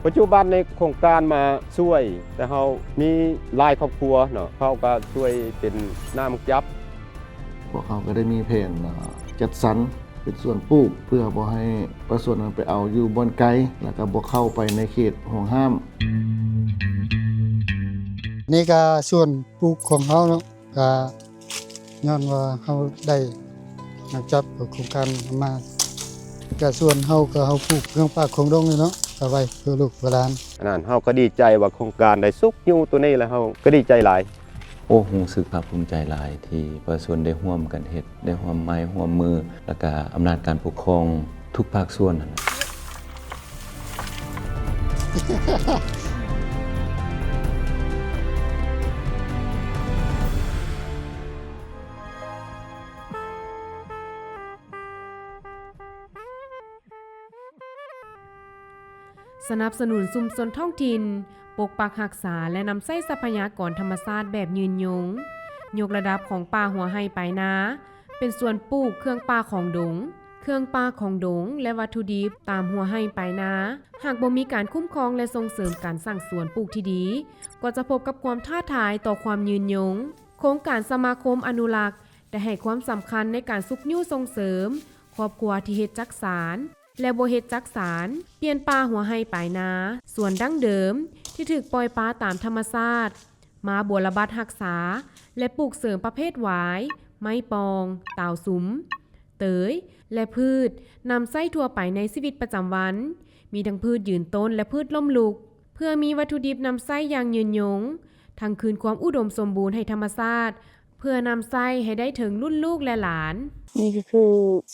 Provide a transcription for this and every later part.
ປັດຈຸບັນໃນໂຄງການມາຊ່ວຍ ແຕ່ເຮົາມີຫຼາຍຄອບຄົວເນາະ ເຮົາກໍຊ່ວຍເປັນນ້ຳຈັບ. ພວກເຮົາກໍໄດ້ມີແຜນ ເອີ ຈັດສັນເປັນສວນປູກ ເພື່ອບໍ່ໃຫ້ປະຊາຊົນນັ້ນໄປເອົາຢູ່ບ່ອນໄກ ແລ້ວກໍບໍ່ເຂົ້າໄປໃນເຂດຫ່ວງຫ້າມ. ນີ້ກໍສວນປູກຂອງເຮົາເນາະ ກະຍ້ອນວ່າເຮົາໄດ້ນຳຈັບໂຄງການມາ ກະສວນເຮົາກະເຮົາປູກເຄື່ອງປ່າຂອງດົງນີ້ເນາະ ເອົາໄວ້ເພື່ອລູກເພື່ອຫຼານ. ອັນນັ້ນເຮົາກໍດີໃຈວ່າໂຄງການໄດ້ຊຸກຍູ້ໂຕນີ້ແລ້ວ ເຮົາກໍດີໃຈຫຼາຍ. ໂອ້ ຮູ້ສຶກພາກພູມໃຈຫຼາຍທີ່ປະຊາຊົນໄດ້ຮ່ວມກັນເຮັດ ໄດ້ຮ່ວມໄມ້ຮ່ວມມື ແລ້ວກະອຳນາດການປົກຄອງທຸກພາກສ່ວນຫັ້ນນະ. ສະໜັບສະໜູນຊຸມຊົນທ້ອງຖິ່ນ ປົກປັກຮັກສາ ແລະ ນຳໃຊ້ຊັບພະຍາກອນທຳມະຊາດແບບຍືນຍົງ, ຍົກລະດັບຂອງປ່າຫົວໄຮ່ປາຍນາ ເປັນສວນປູກເຄື່ອງປ່າຂອງດົງ, ເຄື່ອງປ່າຂອງດົງ ແລະ ວັດຖຸດິບຕາມຫົວໄຮ່ປາຍນາ. ຫາກບໍ່ມີການຄຸ້ມຄອງ ແລະ ສົ່ງເສີມການສ້າງສວນປູກທີ່ດີ, ກໍຈະພົບກັບຄວາມທ້າທາຍຕໍ່ຄວາມຍືນຍົງ. ໂຄງການສະມາຄົມອະນຸລັກ ໄດ້ໃຫ້ຄວາມສຳຄັນໃນການຊຸກຍູ້ສົ່ງເສີມຄອບຄົວທີ່ເຮັດຈັກສານ ແລະ ບໍ່ເຮັດຈັກສານ ປ່ຽນປ່າຫົວໄຮ່ປາຍນາ, ສວນດັ້ງເດີມທີ່ຖືກປ່ອຍປະຕາມທຳມະຊາດ ມາບົວລະບັດຮັກສາ ແລະ ປູກເສີມປະເພດຫວາຍ, ໄມ້ປ່ອງ, ຕາວສຸມ, ເຕີຍ ແລະ ພືດນຳໃຊ້ທົ່ວໄປໃນຊີວິດປະຈຳວັນ, ມີທັງພືດຢືນຕົ້ນ ແລະ ພືດລົ້ມລຸກ, ເພື່ອມີວັດຖຸດິບນຳໃຊ້ຢ່າງຍືນຍົງ, ທັງຄືນຄວາມອຸດົມສົມບູນໃຫ້ທຳມະຊາດ, ເພື່ອນຳໃຊ້ໃຫ້ໄດ້ເຖິງລຸ້ນລູກ ແລະ ຫຼານ. ນີ້ກໍຄື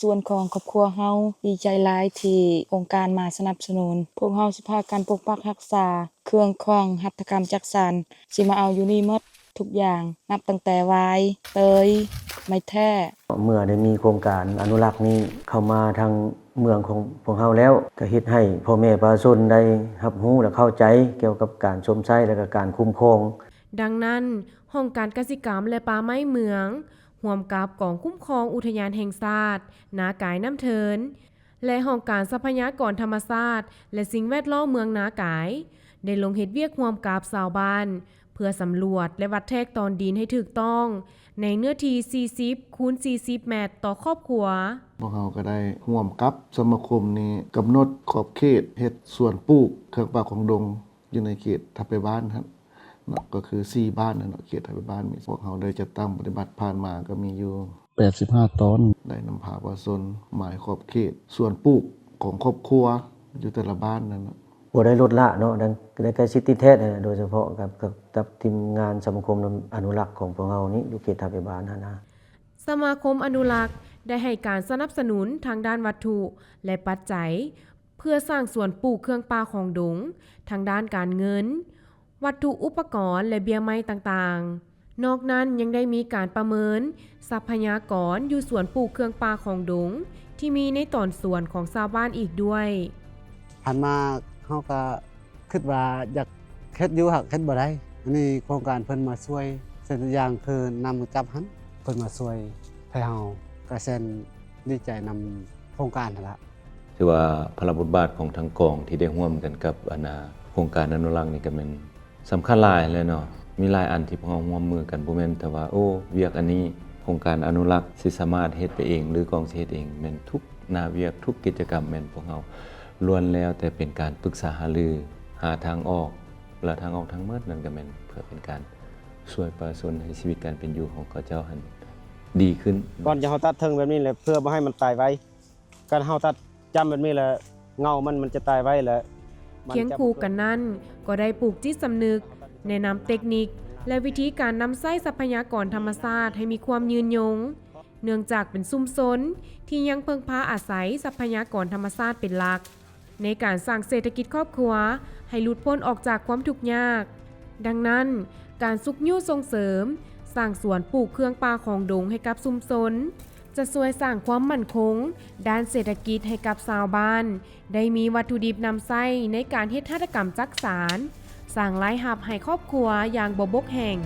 ສ່ວນຂອງຄອບຄົວເຮົາ ດີໃຈຫຼາຍທີ່ໂຄງການມາສະໜັບສະໜູນ. ພວກເຮົາຊິພາກັນປົກປັກຮັກສາເຄື່ອງຂອງຫັດຖະກຳຈັກສານ ຊິມາເອົາຢູ່ນີ້ໝົດທຸກຢ່າງ ນັບຕັ້ງແຕ່ຫວາຍ, ເຕີຍ, ໄມ້ແທ້. ເມື່ອໄດ້ມີໂຄງການອະນຸລັກນີ້ເຂົ້າມາທາງເມືອງຂອງພວກເຮົາແລ້ວ ກໍເຮັດໃຫ້ພໍ່ແມ່ປະຊາຊົນໄດ້ຮັບຮູ້ ແລະ ເຂົ້າໃຈກ່ຽວກັບການຊົມໃຊ້ ແລະ ກໍການຄຸ້ມຄອງ. ດັ່ງນັ້ນ, ຫ້ອງການກະສິກຳ ແລະ ປ່າໄມ້ເມືອງ ຮ່ວມກັບກອງຄຸ້ມຄອງອຸທະຍານແຫ່ງຊາດນາກາຍນ້ຳເທີນ ແລະ ຫ້ອງການຊັບພະຍາກອນທຳມະຊາດ ແລະ ສິ່ງແວດລ້ອມເມືອງນາກາຍ ໄດ້ລົງເຮັດວຽກຮ່ວມກັບຊາວບ້ານ ເພື່ອສຳຫຼວດ ແລະ ວັດແທກຕອນດິນໃຫ້ຖືກຕ້ອງ ໃນເນື້ອທີ່ສີ່ສິບຄູນສີ່ສິບແມັດຕໍ່ຄອບຄົວ. ພວກເຮົາກໍໄດ້ຮ່ວມກັບສະມາຄົມນີ້ກຳນົດຂອບເຂດເຮັດສວນປູກເຄື່ອງປ່າຂອງດົງ ຢູ່ໃນເຂດທັບໄພບ້ານຫັ້ນເນາະ ກໍຄືສີ່ບ້ານນັ້ນເນາະ ເຂດທັບໄພບ້ານ. ມີ ພວກເຮົາໄດ້ຈັດຕັ້ງປະຕິບັດຜ່ານມາກໍມີຢູ່ແປດສິບຫ້າຕອນ ໄດ້ນຳພາປະຊາຊົນໝາຍຂອບເຂດສວນປູກຂອງຄອບຄົວຢູ່ແຕ່ລະບ້ານນັ້ນເນາະ ບໍ່ໄດ້ລົດລະເນາະ ໄດ້ໃກ້ຊິດຕິດແທດ ໂດຍສະເພາະກັບ ກັບ ກັບທີມງານສະມາຄົມອະນຸລັກຂອງພວກເຮົານີ້ ຢູ່ເຂດທັບໄພບ້ານຫັ້ນນະ. ສະມາຄົມອະນຸລັກໄດ້ໃຫ້ການສະໜັບສະໜູນທາງດ້ານວັດຖຸ ແລະ ປັດໄຈ ເພື່ອສ້າງສວນປູກເຄື່ອງປ່າຂອງດົງ ທັງດ້ານການເງິນ, ວັດຖຸອຸປະກອນ ແລະ ເບ້ຍໄມ້ຕ່າງໆ. ນອກນັ້ນຍັງໄດ້ມີການປະເມີນຊັບພະຍາກອນຢູ່ສວນປູກເຄື່ອງປ່າຂອງດົງ ທີ່ມີໃນຕອນສວນຂອງຊາວບ້ານອີກດ້ວຍ. ຜ່ານມາເຮົາກະຄິດວ່າຢາກເຮັດຢູ່ ຫາກເຮັດບໍ່ໄດ້. ອັນນີ້ໂຄງການເພິ່ນມາຊ່ວຍ ເຊັ່ນຢ່າງຄືນ້ຳຈັບຫັ້ນ ເພິ່ນມາຊ່ວຍໃຫ້ເຮົາ ກະແຊນດີໃຈນຳໂຄງການຫັ້ນລະ. ຖືວ່າພາລະບົດບາດຂອງທາງກອງທີ່ໄດ້ຮ່ວມກັນກັບ ອັນນ່າ ໂຄງການອະນຸລັກນີ້ກໍແມ່ນສຳຄັນຫຼາຍແຫຼະເນາະ. ມີຫຼາຍອັນທີ່ພວກເຮົາຮ່ວມມືກັນ ບໍ່ແມ່ນແຕ່ວ່າ ໂອ້ ວຽກອັນນີ້ໂຄງການອະນຸລັກຊິສາມາດເຮັດໄປເອງ ຫຼື ກອງຊິເຮັດເອງ. ແມ່ນທຸກໜ້າວຽກ ທຸກກິດຈະກຳ ແມ່ນພວກເຮົາລ້ວນແລ້ວແຕ່ເປັນການປຶກສາຫາລື ຫາທາງອອກ ແລະ ທາງອອກທັງໝົດນັ້ນກໍແມ່ນເພື່ອເປັນການຊ່ວຍປະຊາຊົນໃຫ້ຊີວິດການເປັນຢູ່ຂອງເຂົາເຈົ້າຫັ້ນດີຂຶ້ນ. ກ່ອນຈະເຮົາຕັດເທິງແບບນີ້ແຫຼະ ເພື່ອບໍ່ໃຫ້ມັນຕາຍໄວ. ການເຮົາຕັດຈ້ຳແບບນີ້ແຫຼະ ເຫງົ້າມັນ ມັນຈະຕາຍໄວແຫຼະ. ຄຽງຄູ່ກັນນັ້ນ ກໍໄດ້ປູກຈິດສຳນຶກ, ແນະນຳເຕັກນິກ ແລະ ວິທີການນຳໃຊ້ຊັບພະຍາກອນທຳມະຊາດໃຫ້ມີຄວາມຍືນຍົງ, ເນື່ອງຈາກເປັນຊຸມຊົນທີ່ຍັງເພິ່ງພາອາໄສຊັບພະຍາກອນທຳມະຊາດເປັນຫຼັກ ໃນການສ້າງເສດຖະກິດຄອບຄົວໃຫ້ຫຼຸດພົ້ນອອກຈາກຄວາມທຸກຍາກ. ດັ່ງນັ້ນ, ການຊຸກຍູ້ສົ່ງເສີມສ້າງສວນປູກເຄື່ອງປ່າຂອງດົງໃຫ້ກັບຊຸມຊົນ ຈະຊ່ວຍສ້າງຄວາມໝັ້ນຄົງດ້ານເສດຖະກິດໃຫ້ກັບຊາວບ້ານ ໄດ້ມີວັດຖຸດິບນຳໃຊ້ໃນການເຮັດຫັດຖະກຳຈັກສານ, ສ້າງລາຍຮັບໃຫ້ຄອບຄົວຢ່າງບໍ່ບົກແຫ້ງ.